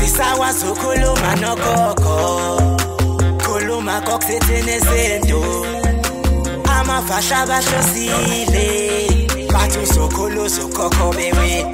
Asisakwazi ukukhuluma nogogo, khuluma kokuthethene izinto. Amavasha bahlosile, bathi uzokhulu uzokhokho bewe.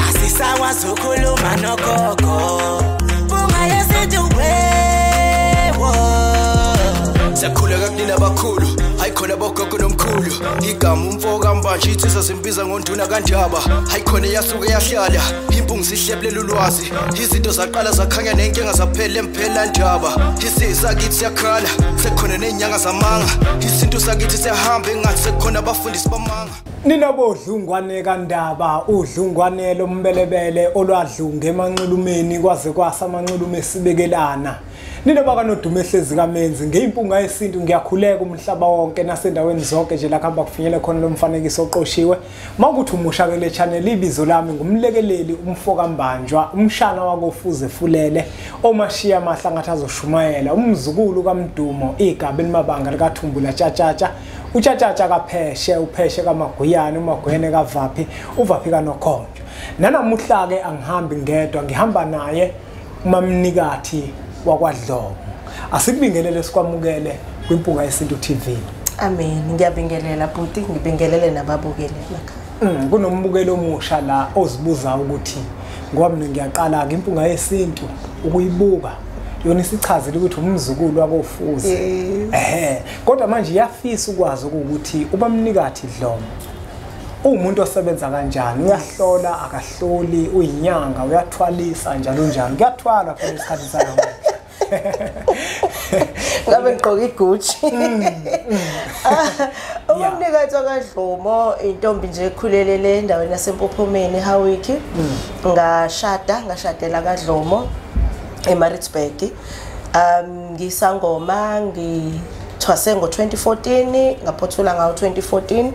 Asisakwazi ukukhuluma nogogo, bunga yesintu wewo. Siyakhuleka kunina abakhulu, hayi khona bogogo nomkhulu. Igama umfo kaMbanje insizwa simbiza ngonduna kaNdaba. Hayi khona yasuke yahlala, impungu sihlebulela ulwazi. Izinto zaqala zakhanya nenkinga zaphela emphela ndaba. Isisakithi siyakhala, sekukhona nezinyanga zamanga. Isintu sakithi siyahamba engathi sekukhona abafundisi bamanga. Nina bodlungwane kaNdaba, udlungwane lombelebele olwadlunga emanxulumeni kwaze kwasa amanxulume esibekelana. Nina bakanodume ehlezi kaMenzi ngeyimpunga yesintu, ngiyakhuleka umhlaba wonke nasendaweni zonke nje la kuhamba kufinyele khona lo mfanekiso oqoshiwe. Mawukuthi umusha ke le channel, ibizo lami ngumlekeleli umfo kaMbanjwa, umshana wakofuze fulele omashiya amahlangathi azoshumayela, umzukulu kaMdumo, igaba elimabanga likaThumbula Tshatshatsha, uTshatshatsha kaPheshe, uPheshe kaMaguyane, uMagwene kaVaphi, uVaphi kaNokhonjo. Nanamuhla ke angihambi ngedwa, ngihamba naye uMamnikathi wakwaDlomo. Asikubingelele sikwamukele kwiMpunga Yesintu TV. Amen. Ngiyabingelela bhuti, ngibingelele nababukeli emakhaya. Kunombukelo omusha la ozibuza ukuthi ngoba mina ngiyaqala ke iMpunga Yesintu ukuyibuka, yona isichazile ukuthi umzukulu wakofuze. Ehhe, kodwa manje iyafisa ukwazi ukuthi uBamnikathi Dlomo uwumuntu osebenza kanjani, uyahlola akahloli, uyinyanga, uyathwalisa njalo njalo. Kuyathwalwa phela isikhathi sanamuhla. Ngabe ngigqoke iGucci. UMamnikathi wakwaDlomo intombi nje ekhulelele endaweni yaseMpophomeni eHowick. Ngashada, ngashadela kaDlomo eMaritzburg. Ngisangoma, ngithwase ngo-2014, ngaphothula ngawo 2014.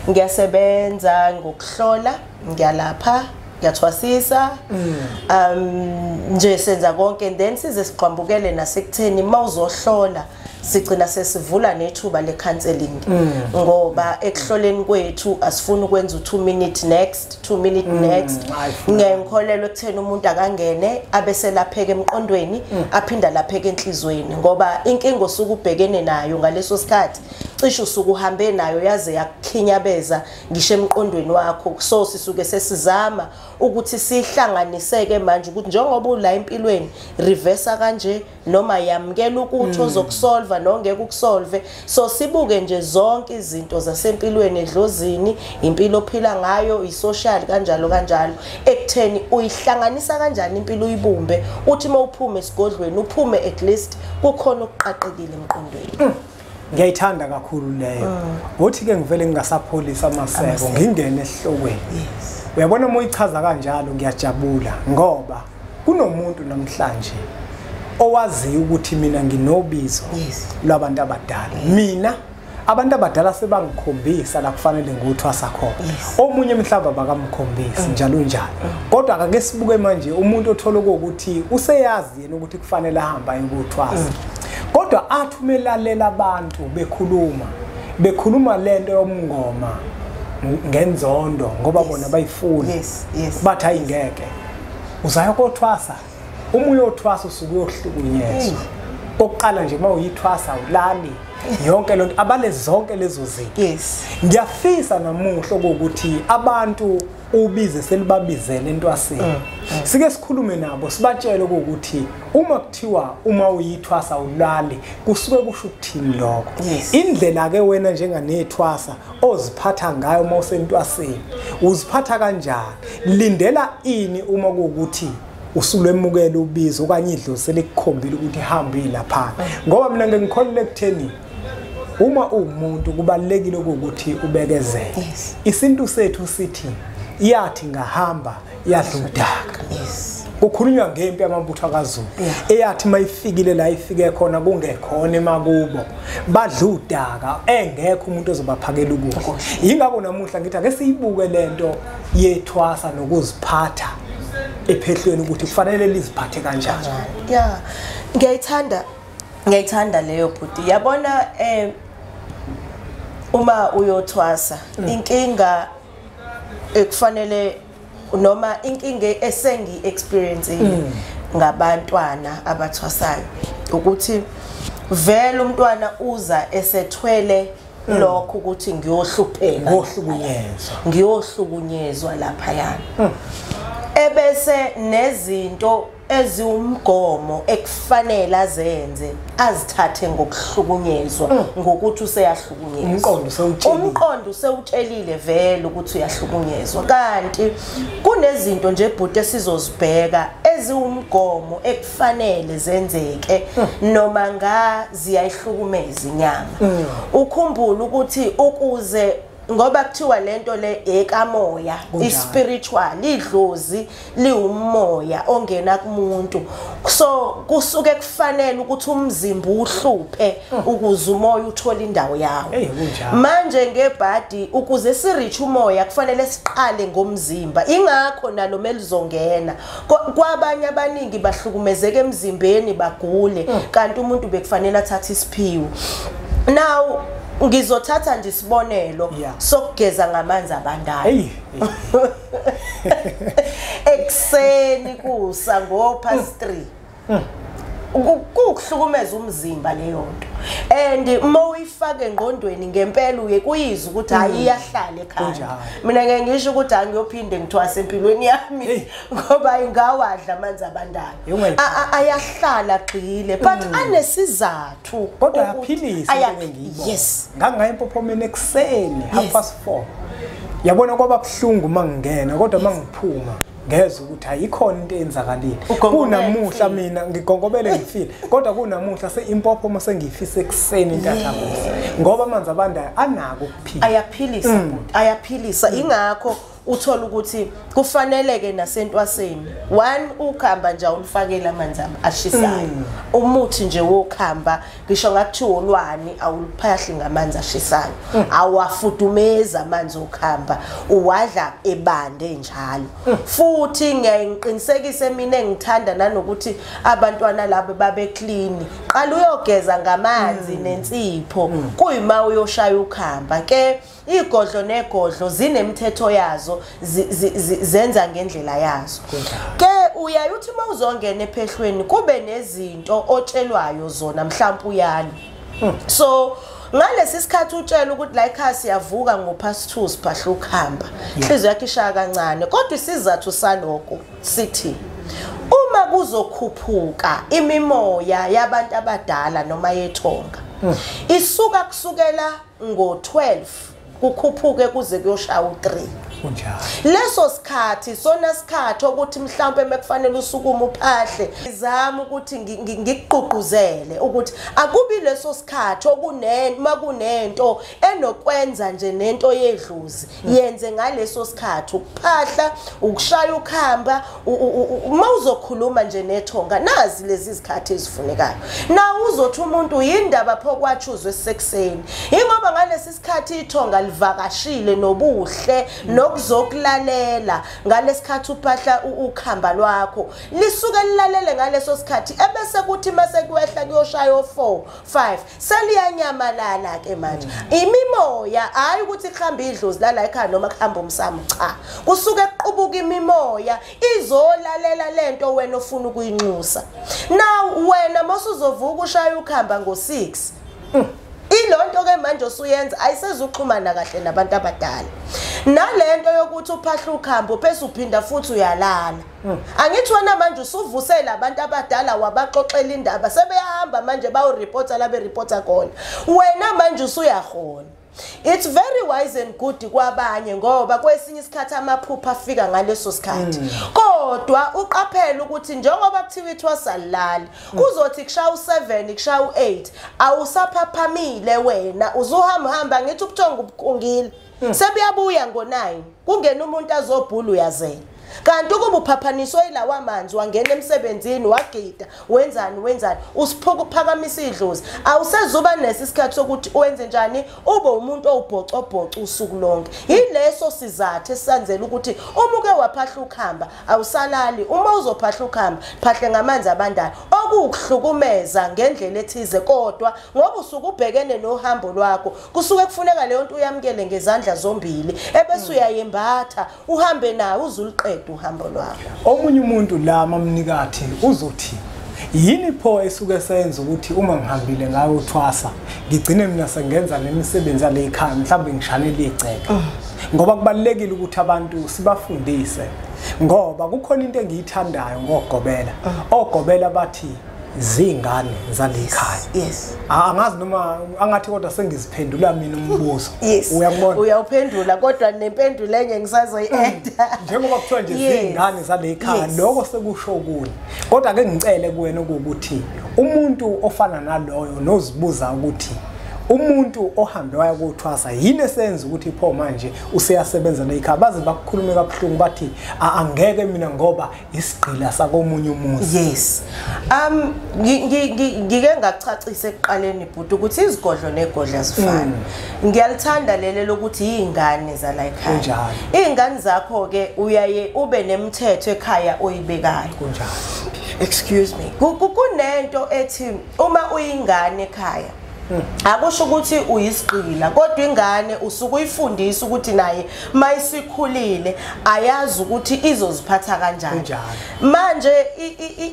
Ngiyasebenza ngokuhlola, ngiyalapha, ngiyathwasisa. Nje senza konke, and then size siqhambukele nasekutheni mawuzohlola sigcina sesivula nethuba le-counseling, ngoba ekuhloleni kwethu asifuni ukwenza u2 minute next, 2 minute next. Ngiyangikholelwa ekutheni umuntu akangene abese lapheka emqondweni, aphinda lapheka enhlizweni, ngoba inkinga osuke ubhekene nayo ngaleso sikhathi cishe usuke uhambe nayo yaze yakukhinyabeza ngisho emqondweni wakho. So sisuke sesizama ukuthi sihlanganiseke manje ukuthi njengoba ula empilweni reverse kanje, noma yamkela ukuthi ozokusolva nongeke ukusolve. So sibuke nje zonke izinto zasempilweni, edlozini, impilo ophila ngayo, isocial kanjalo kanjalo, ekutheni uyihlanganisa kanjani impilo uyibumbe, uthi mawuphume esigodlweni uphume at least kukhona okuqaqekile emqondweni. Ngiyayithanda kakhulu leyo. Uthi ke ngivele ngingasapholisa amaseko, ngingene esihlokweni. Uyabona uma uyichaza kanjalo ngiyajabula, ngoba kunomuntu namhlanje owaziyo ukuthi mina nginobizo lwabantu abadala. Mina abantu abadala sebangikhombisa la kufanele ngikuthwasa khona. Omunye mhlawumbe bakamkhombisi njalo njalo. Kodwa ake sibuke manje umuntu othola ukuthi useyazi yena ukuthi kufanele ahambe ayokuthwasa. Kodwa athi umelalela abantu bekhuluma lento yomngoma ngenzondo, ngoba bona bayifuna. Bathi ayingeke. Uzaya kothwasa, uma uyothwasa usuke uyohlukunyezwa. Okokuqala nje uma uyithwasa ulali yonke lonto, abale zonke lezo zinto. Ngiyafisa namuhla ukuthi abantu ubize selibabizele entwaseni. Sike sikhulume nabo sibatshele ukuthi uma kuthiwa uma uyithwasa ulali kusuke kusho ukuthini lokho. Indlela ke wena njenganethwasa oziphatha ngayo uma usentwaseni, uziphatha kanjani? Lindela ini uma kuwukuthi usulwemukela ubizo okanye idlozi selikukhombile ukuthi hamba lapha? Ngoba mina ngeke ngikholele ekutheni uma uwumuntu kubalekile ukuthi ubekezele. Isintu sethu sithi iyathi ngahamba yadludaka. Kukhulunywa ngempi yamabutho kaZulu eyathi mayifikile la ifike khona kungekhona emakubo, badludaka engekho umuntu ozobaphakela ukudla. Yingakho namuhla ngithi ake siyibuke lento yethwasa nokuziphatha ephehlweni ukuthi kufanele liziphathe kanjani. Yeah, ngiyayithanda leyo bhuti. Yabona uma uyothwasa inkinga ekufanele Noma inkinga esengi experience ngabantwana abathwasayo ukuthi vele umntwana uza esethwele lokho ukuthi ngiyohlupheka, ngiyohlukunyezwa laphayana. Ebese nezinto eziwumgomo ekufanele azenze azithathe ngokuhlukunyezwa, ngokuthi useyahlukunyezwa. Umqondo usewutshelile vele ukuthi uyahlukunyezwa, kanti kunezinto nje bhuti esizozibheka eziwumgomo ekufanele zenzeke noma nga ziyayihlukumeza inyama. Ukhumbule ukuthi ukuze, ngoba kuthiwa lento le ekamoya, ispiritual, idlozi liwumoya ongena kumuntu, so kusuke kufanele ukuthi umzimba uhluphe ukuze umoya uthole indawo yawo. Manje ngebhadi ukuze sireach umoya kufanele siqale ngomzimba, ingakho nalo melizongena. Kwabanye abaningi bahlukumezeke emzimbeni bagule, kanti umuntu bekufanele athathe isiphiwo. Now ngizothatha nje isibonelo sokugeza ngamanzi abandayo ekuseni kusa ngo 3:30. Kukuhlukumeza umzimba leyo nto, and uma uyifake engqondweni ngempela uye kuyizwa ukuthi hayi iyahlala ekhaya. Mina ngeke ngisho ukuthi angiyophinde ngithwase empilweni yami ngoba ingawadla amanzi abandayo, ayahlala gxile, but anesizathu. Kodwa ayaphilisa ngiyibona. Yes, ngangaya empophomeni ekuseni 4:30. Yabona kwaba buhlungu mangingena, kodwa mangiphuma ngezwe ukuthi ayikhona into eyenzakalile. Kunamuhla mina ngigongobele ngifile, kodwa kunamuhla seimpopho sengiyifisa ekuseni intathakusa, ngoba amanzi abandayo anako ukuphila. Ayaphilisa bhuti, ayaphilisa. Ingakho uthola ukuthi kufaneleke nasentwaseni, one ukhamba nje awulifakele amanzi ashisayo. Umuthi nje wokhamba ngisho ngakuthiwa olwani awuliphahli ngamanzi ashisayo, awafudumeza amanzi okhamba, uwadla ebande njalo. Futhi ngiyayiqinisekisa mina engithanda nanokuthi abantwana labo babe clean, qala uyogeza ngamanzi nensipho kuyima uyoshaya ukhamba. Ke igodlo negodlo zinemithetho yazo, zenza ngendlela yazo. Ke uyaye uthi uma uzongena ephehlweni kube nezinto otshelwayo zona, mhlawumbe uyalo. So ngalesi sikhathi utshela ukuthi la ekhaya siyavuka ngo2:30 siphahla ukuhamba, inhliziyo yakhe ishaya kancane, kodwa isizathu saloko sithi uma kuzokhuphuka imimoya yabantu abadala noma yethonga isuka kusukela ngo12 kukhuphuke kuze kuyoshaya u3. Leso sikhathi sona sikhathi ukuthi mhlawumbe mekufanele usukume uphahle, izama ukuthi ngikuqhuquzele ukuthi akubi leso sikhathi makunento enokwenza nje nento yedlozi, yenze ngaleso sikhathi ukuphahla, ukushaya ukhamba. Uma uzokhuluma nje nethonga nazi lezi zikhathi ezifunekayo. Na uzothi umuntu yindaba pho kwachuzwe sekuseni, ingoba ngalesi sikhathi ithonga livakashile nobuhle nokuzokulalela. Ngalesikhathi uphahla ukhamba lwakho lisuke lilalele ngaleso sikhathi, ebese kuthi mase kuwehla kuyoshaya 4 5 seliyanyamalala ke manje imimoya. Hayi ukuthi kuhamba idlozi lala ekhaya noma kuhamba umsamo, cha, kusuke kuqubuka imimoya izolalela lento wena ofuna ukuyinxusa. Now wena masuzovuka ushaya ukhamba ngo6, ilonto ke manje osuyenza ayisezuxhumana kahle nabantu abadala. Nalento yokuthi uphahla ukhambo bese uphinda futhi uyalala, angithi wena manje usuvusela abantu abadala wabaxoxela indaba, sebeyahamba manje bayoreporta la bereporta khona, wena manje usuyahona. It's very wise and good kwabanye ngoba kwesinye isikhathi amaphupha afika ngaleso sikhathi. Kodwa uqaphele ukuthi njengoba kuthiwa ithwasalali kuzothi kushaya u7 kushaya u8 awusaphaphamile wena, uzohamba hamba ngithi ubuthongo ubukhungile, sebuyabuya ngo9 kungena umuntu azobhula uyazela. Kanti ukuba uphaphaniswe yilawa manzi wangena emsebenzini wagida wenzani wenzani, usiphuka uphakamisa idlozi, awusezuba nesisikhathi sokuthi wenze njani, ube umuntu owubhocobhoca usuku lonke. Yileso sizathu esisanzela ukuthi uma uke waphahla ukhamba awusalali. Uma uzophahla ukhamba phahle ngamanzi abandayo. Kwakukuhlukumeza ngendlela ethize, kodwa ngoba usuke ubhekene nohambo lwakho kusuke kufuneka leyo nto uyamkele ngezandla zombili, ebese uyayembatha uhambe nayo uzuliqeda uhambo lwakho. Omunye umuntu la mamnikathi uzothi yini pho esuke senza ukuthi uma ngihambile ngayo uthwasa ngigcine mina sengenza nemisebenzi yale ekhaya, mhlawumbe ngishanele igceke? Ngoba kubalekile ukuthi abantu sibafundise, ngoba kukhona into engiyithandayo ngogobela. Ogobela bathi zingane zale ekhaya. Yes. Angazi noma angathi, kodwa sengiziphendula mina umbuzo. Yes. Uyakubona? Uyawuphendula, kodwa nempendulo enye ngisazoyi-eda. Njengoba kuthiwa nje zingane zale ekhaya, lokho sekusho kuni. Kodwa ke ngicele kuwena ukuthi umuntu ofana naloyo nozibuza ukuthi umuntu ohambe waya kothwasa yini esenza ukuthi pho manje useyasebenza lekhaya, baze bakukhulume kabuhlungu bathi angeke mina ngoba isigqila sakomunye umuzi. Yes. Ngike ngacacisa ekuqaleni bhuti ukuthi izigodlo negodla zifana. Ngiyalithanda lele lokuthi izingane zala ekhaya. Kunjalo. Izingane zakho ke uyaye ube nemithetho ekhaya oyibekayo. Kunjalo. Excuse me. Kunento ethi uma uyingane ekhaya akusho ukuthi uyisigqila, kodwa ingane usuke uyifundisa ukuthi naye mayisikhulile ayazi ukuthi izoziphatha kanjani. Manje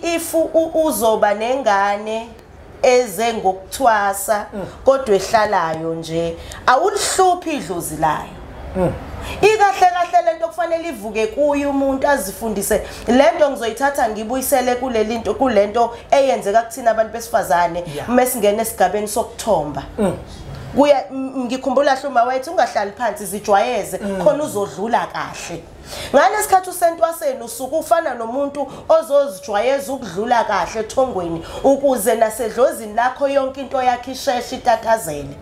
if uzoba nengane eze ngokuthwasa kodwa ehlalayo nje, awulihluphi idlozi layo. Ikahle kahle lento kufanele ivuke kuye umuntu azifundise. Lento ngizoyithatha ngibuyisele kuleli nto, kulento eyenzeka kuthina abantu besifazane mesingena esigabeni sokuthomba. Kuya ngikhumbula hluma wethu, ungahlali phansi, zijwayeze khona uzodlula kahle. Ngalesikhathi usentwaseni usuke ufana nomuntu ozozijwayeza ukudlula kahle ethongweni, ukuze nasedlozini lakho yonke into yakhe isheshe itatazele.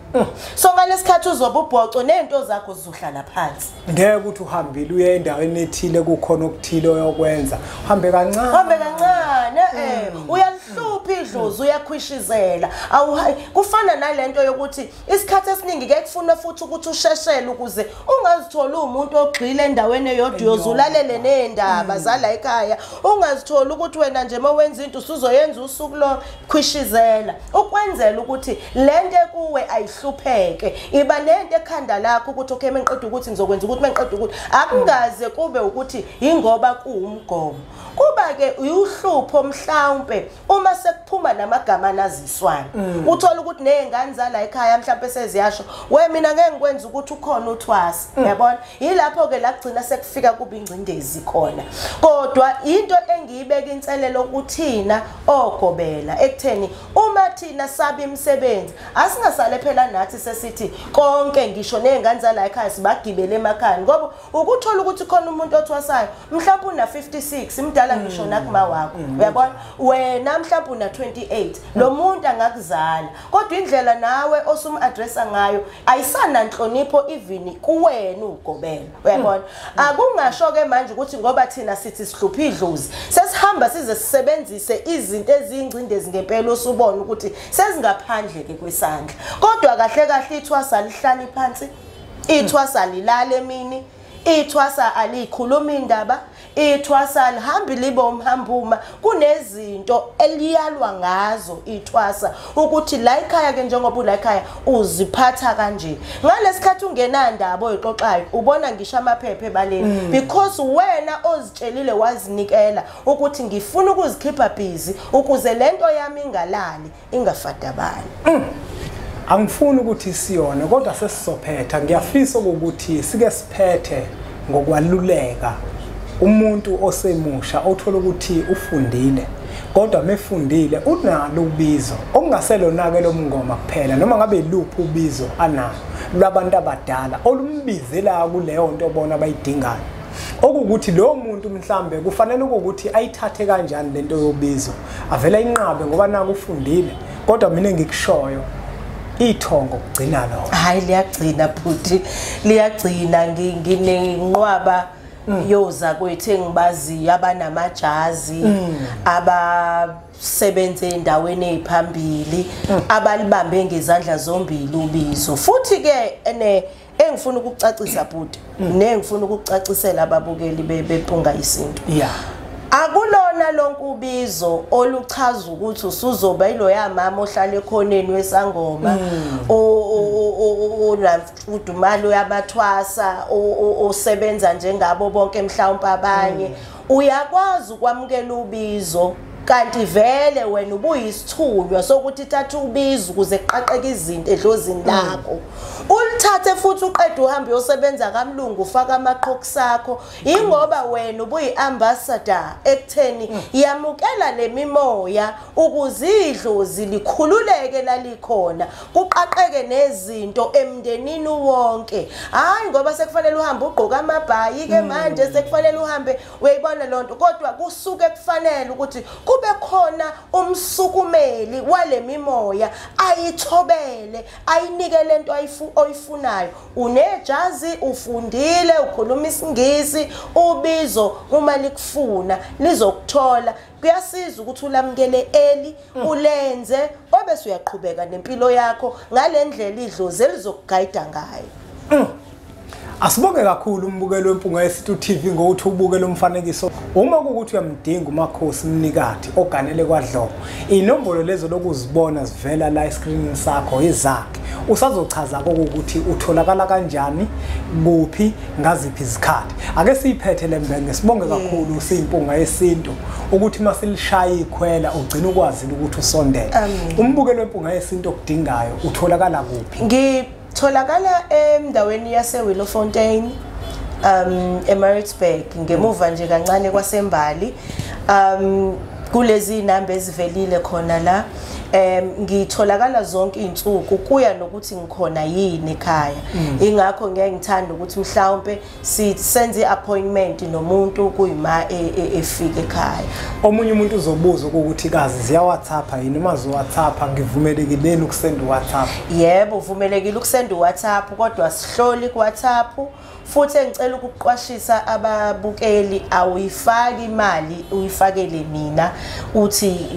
So ngalesikhathi uzoba ubhoco nento zakho zizohlala phansi. Ngeke ukuthi uhambile uye endaweni ethile kukhona okuthile oyokwenza, uhambe kancane. Uhambe kancane, uyalihlupha idlozi, uyakhwishizela. Kufana nalento yokuthi isikhathi esiningi ke kufuna futhi ukuthi usheshele ukuze ungazitholi umuntu ogxile endaweni eyodwa, uyozulalele nendaba zala ekhaya. Ungazitholi ukuthi wena nje mawenza into usuzoyenza usuku lo, khwishizela ukwenzela ukuthi lento ekuwe ayihlupheke. Iba nento ekhanda lakho ukuthi okay, mengiqeda ukuthi ngizokwenza ukuthi, mengiqeda ukuthi, akungaze kube ukuthi ingoba kuwumgomo. Kuba ke uhlupho mhlawumbe uma sekuphuma namagama naziswana, uthola ukuthi nezingane zala ekhaya mhlawumbe seziyasho, we mina ngeke ngikwenza ukuthi ukhona uthwasa, uyabona? Yilapho ke la kugcina sekufika kuba ingcindezi khona. Kodwa into engiyibeka inselelo kuthina ogobela ekutheni uma thina sabe imisebenzi asingasale phela nathi sesithi konke ngisho nezingane zala ekhaya sibagibele emakhaya, ngoba ukuthola ukuthi khona umuntu othwasayo mhlawumbe una 56 imdala ngisho nakuma wakho, uyabona? Wena mhlawumbe una 28, lo muntu angakuzala, kodwa indlela nawe osum-addressa ngayo ayisana nhlonipho even kuwena ugobela, uyabona? Akungasho ke manje ukuthi ngoba thina sithi sihlupha idlozi sesihamba size sisebenzise izinto ezingcindezi ngempela osubona ukuthi sezingaphandle ke kwesandla. Kodwa kahle kahle ithwasa lihlali phansi, ithwasa lilale emini, ithwasa alikhuluma indaba, ithwasa lihambi libe umhambuma. Kunezinto eliyalwa ngazo ithwasa ukuthi la ekhaya ke njengoba ula ekhaya uziphatha kanje. Ngalesikhathi ungenandaba oyixoxayo ubona ngisho amaphepha ebaleni, because wena ozitshelile wazinikela ukuthi ngifuna ukuzikhipha busy ukuze lento yami ingalali ingafadabali. Angifuni ukuthi siyona, kodwa sesizophetha. Ngiyafisa ukuthi sike siphethe ngokwaluleka umuntu osemusha othola ukuthi ufundile, kodwa mefundile unalo ubizo okungaselona-ke lomngoma kuphela, noma ngabe iluphi ubizo analo lwabantu abadala olumbizela kuleyo nto bona abayidingayo. Okuwukuthi lowo muntu mhlambe kufanele ukuthi ayithathe kanjani lento yobizo, avele ayinqabe ngoba naku ufundile. Kodwa mina engikushoyo, ithongo kugcina lona. Hayi, liyagcina bhuti, liyagcina. Nginenqwaba yoza kwethu engibaziyo abanamajazi, abasebenze endaweni eziphambili, abalibambe ngezandla zombili ubizo. Futhi ke ene engifuna ukucacisa bhuti, nengifuna ukucacisela ababukeli beMpunga Isintu, akulona Akulona lonke ubizo oluchaza ukuthi usuzoba iloya mama ohlala ekhoneni wesangoma onamfudumalo yabathwasa osebenza njengabo bonke mhlawumbe abanye. Uyakwazi ukwamukela ubizo kanti vele wena ubuyisithunywa sokuthi thatha ubizo ukuze kuqaqeke izinto edlozini lakho, ulithathe futhi uqede uhambe uyosebenza kamlungu ufaka amaqhokisi akho, ingoba wena ubuyi-ambassador ekutheni yamukela le mimoya ukuze idlozi likhululeke lalikhona, kuqaqeke nezinto emndenini wonke. Hayi ngoba sekufanele uhambe ugqoka amabhayi ke manje, sekufanele uhambe, uyayibona lonto, kodwa kusuke kufanele ukuthi kube khona umsukumeli wale mimoya ayithobele, ayinike lento oyifunayo. Unejazi, ufundile, ukhuluma isiNgisi, ubizo uma likufuna lizokuthola. Kuyasiza ukuthi ulamukele eli ulenze, obese uyaqhubeka nempilo yakho ngalendlela idlozi elizokugayida ngayo. Asibonge kakhulu umbukelo weMpunga Yesintu TV ngokuthi ubuke lo mfanekiso. Uma kuwukuthi uyamdinga uMakhosi Mnikathi oganele kwaDlomo, inombolo lezo lokuzibona zivela la escreenini sakho izakhe. Usazochaza ukuthi utholakala kanjani, kuphi, ngaziphi izikhathi. Ake siyiphethe lembenge, sibonge kakhulu siyiMpunga Yesintu ukuthi masilishaya ikhwela ugcina ukwazi ukuthi usondele. Umbukelo weMpunga Yesintu okudingayo utholakala kuphi? Ngitholakala endaweni yase Willowfontein, eMaritzburg, ngemuva nje kancane kwaseMbali. Kulezi inamba ezivelile khona la. Ngitholakala zonke izinsuku kuya nokuthi ngikhona yini ekhaya. Ingakho ngeke ngithanda ukuthi mhlawumbe senze iappointment nomuntu kuyima efika ekhaya. Omunye umuntu uzobuza ukuthi kazi ziya WhatsApp yini, uma zo WhatsApp ngivumelekile ukusenda WhatsApp? Yebo, uvumelekile ukusenda WhatsApp, kodwa sihloli ku WhatsApp. Futhi engicela ukuqwashisa ababukeli, awuyifaki imali uyifakele mina uthi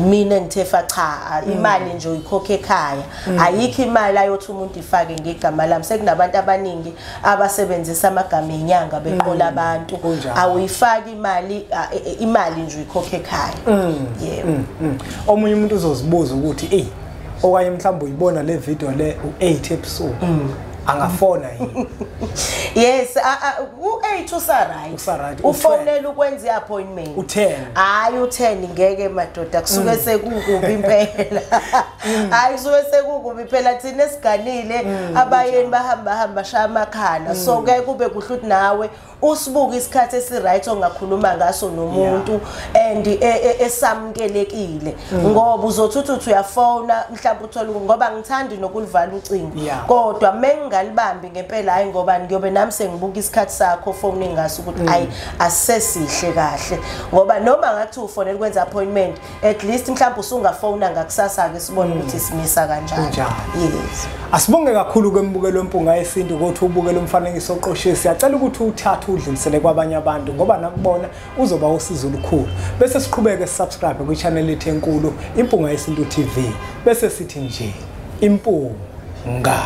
mina engithefa, cha, imali nje uyikhokhe ekhaya. Ayikho imali ayothi umuntu ifake ngegama lami. Sekunabantu abaningi abasebenzisa amagama enyanga beqola abantu. Awuyifaki imali, imali nje uyikhokhe ekhaya. Yebo. Omunye umuntu uzozibuza ukuthi ey, okanye mhlawumbe uyibona le video le u8 ebusuku, angafona yini? Yes, u8 usaright. Usaright. Ufonela ukwenza iappointment. U10. Hayi u10 ngeke madoda, kusuke sekukubi impela. Hayi kusuke sekukubi phela, thina esiganile abayeni bahamba hamba shaya amakhala. So ke kube kuhle ukuthi nawe usibuke isikhathi esiright ongakhuluma ngaso nomuntu and esamkelekile, ngoba uzothi uthi uyafona mhlawumbe uthole, ngoba ngithandi nokulivala ucingo, kodwa mengingalibambi ngempela hayi ngoba ngiyobe nami sengibuka isikhathi sakho phone ngaso ukuthi hayi asesihle kahle, ngoba noma ngathi ufonela ukwenza appointment at least mhlawumbe usungafona ngakusasa ke sibone ukuthi simisa kanjani. Yes. Asibonge kakhulu kwembukelo weMpunga Yesintu ukuthi ubuke lo mfanekiso oqoshiwe. Siyacela ukuthi uthathe udlulisele kwabanye abantu ngoba nakubona uzoba usizo olukhulu. Bese siqhubeke subscribe kwi channel yethu enkulu Impunga Yesintu TV. Bese sithi nje Impunga.